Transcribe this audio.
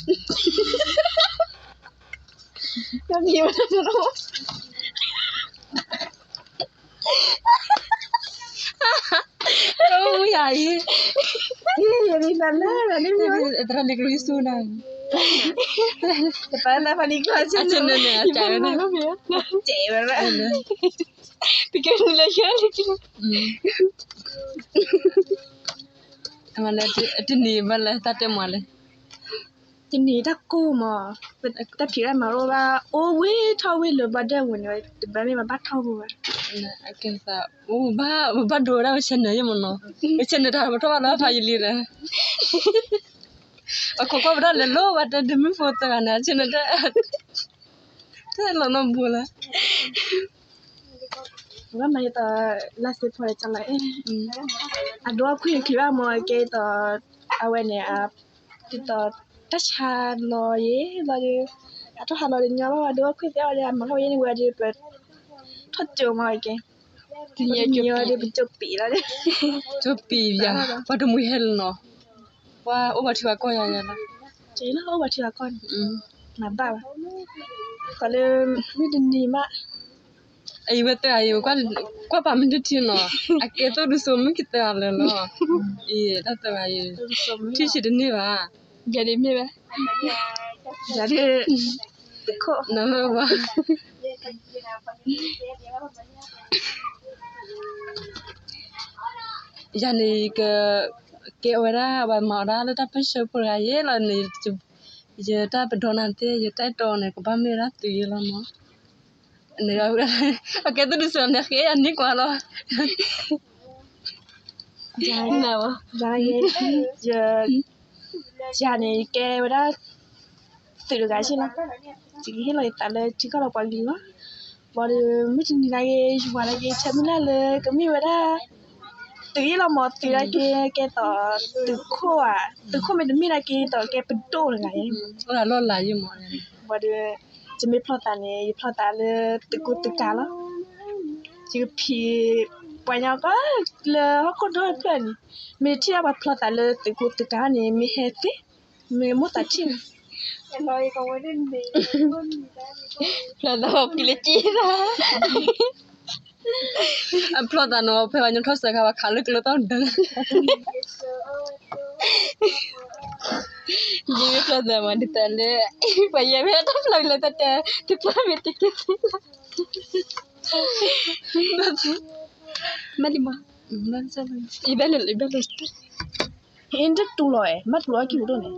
တၢ်မံၤဝဲတၢ်မံၤ အိၣ်ယၤအံၤ ယမံၤတၢ်လၢ သရၣ်လံကရူၢ်ယဆူနၤ တပာ်တၢ်ဖးလံကျိ အဆနန့ၣ် အကဲဝဲ တကဲနုာ်လၢယၤလံ တနံၤဘၣ်လဲၣ် တၢ်တဲမၤလဲၣ် တနံၤတၢ်ကိၢ်မး တၢ်ဖံးတၢ်မၤအိၣ်ဘၣ် အိၣ်ဝံၤထီၣ်ဝံၤလၢဘၣ်ဒၢဝဲန့ၣ် တဘၣ်မ့ၢ်ဘၣ်ထီၣ်ပူၤဘၣ် ဘၣ်ဒိဝဲဒၣ်ဝဲ channel ယမနီၤ ဝဲ channel တၢ်ပထီၣ်ဘၣ်လၢဖးယံာ်လံဒီး အခိးကွၢ်ပထီၣ်လဲၤလိၣ်ဘၣ်တဲ ဒမုၣ်ဖိသၢဂၤန့ၣ် channel တၢ် တၢ်လီၤနီၢ်ဘူးလၢ ဘၣ်မၤဒ်သိး လၢစ့ဖီတကလီၤ အဒိအခွံၣ်ခံဘၣ်မ့ၢ်ကဲဒ်သိး အဝဲန့ၣ် ဒ်သိး တၢ်ဆါလီၤယံၤလီၤဒီး အထီၣ်ဟးလီၤတညီဘၣ် အဒိအခွံၣ်သ့ၣ်အီၤဒီး အမၤထီၣ်ဝဲယဲန့ၣ်ဝဲဒီး ပထီၣ်ကၠိမ့ၢ်ကဲ တနံၤအံၤဒီး ပကၠိပံးလီၤဒီး ကၠိပံးယၤ ပှၤတမှံဟဲလီၤနီၤ ပှၤအိၣ်ပှၤထံပှၤကီၢ်ယၤယၤလီၤ ကဲလီၤအိၣ်ပှၤထံပှၤကီၢ်န့ၣ် မၤဘၣ်ဘၣ် ကီးလၢ မုၢ်တနံၤမး အံၤဝဲသၢဂၤအံၤ ကွၢ်ပာ်မ့ၢ်တထံနီၤ အကဲသိၣ်ဒူစိၤမုၣ်ကသၢဂၤလၢာ်လီၤ အံၤတၢ်သၢဂၤအံၤ ထံၣ်ဆံးတန့ၢ်ဘၣ် ယၤဒ်မ့ၢ်ဝဲ ယၤဒ် တခိၣ် နမ့ၢ်ဘၣ် ယၤန့ၣ် က ကဲဝဲဒၣ် ပှၤမၤဝဲဒၣ်လၢတၢ်ပၢဆှၢဖိတဂၤယဲလီၤန့ၣ် ယတၢ်ပဒီနၤသ့ၣ် ယတၢ်အဲၣ်တီန့ၣ် ကဘၣ်မ့ၢ်ဝဲဒၣ်သုးယဲလီၤမး အကဲသုးဒူစိၤန့ၣ် ဃ့ယၤန့ၢ်ကွၢ်လီၤ ယၤန့ၣ် ယကဲဝဲဒၣ် သုးတဂၤဆ့လီၤ ယကဟ့ၣ်လီၤယသးလၢထံကီၢ်ဒီးပှၤကလုာ်လီၤ ဘၣ်ဒီး မုၢ်တနံၤနာ်က့ ယဝၤနာ်က့ ဆၢမုၢ်လၢ်လၢကမ့ၢ်ဝဲဒၣ် သုးယဲလီၤမး သုးနာ်က့ ကဲသိး သုးခိၣ်ဧါ သုးခိၣ်မ့ၢ်တမ့ၢ်နာ်က့ သိးကဲပဒိၣ်တဂၤ အိၣ်လၢလီၢ်လၤယဲမး ဘၣ်ဒီး ယမ့ၢ်ဖျီသးန့ၣ် ယဖျီသးလၢသုးကူသုးကၤလီၤ ယကဖံး ပှၤညီကီၢ်လၢဟီၣ်ခိၣ်ဒီဖျၢၣ်န့ၣ် မ့ၢ်ထံၣ်ဒၣ်ပှၤဖျီသးလၢသုးကူသုးကၤန့ၣ် မ့ၢ်ဟဲသ့ မ့ၢ်မိၣ်သးထံၣ်န့ၣ် ဖျီသးပှၤဖံးလၢက့ၤသး အဖျီသးနီၤ ဖဲပှၤညီထီၣ်စၢၤခါပှၤခးလၢကျိသီၣ်ဒၢ ယမ့ၢ်ဖျီသးမးဒ်သိးလၢ ပှၤယဲၢ်မ့ၢ်တၢ်ဖျီလၢတၢ်တဲ တဖျီမ့ၢ်တက့ၢ်သ့လီၤ မ့ၢ်လံမး ယဘဲလၢ ယဘဲလၢ အ့ တတူၢ်လီၤအဲ မ့ၢ်တူၢ်လီၤအကံၢ်ပူၤဒိၣ်န့ၣ်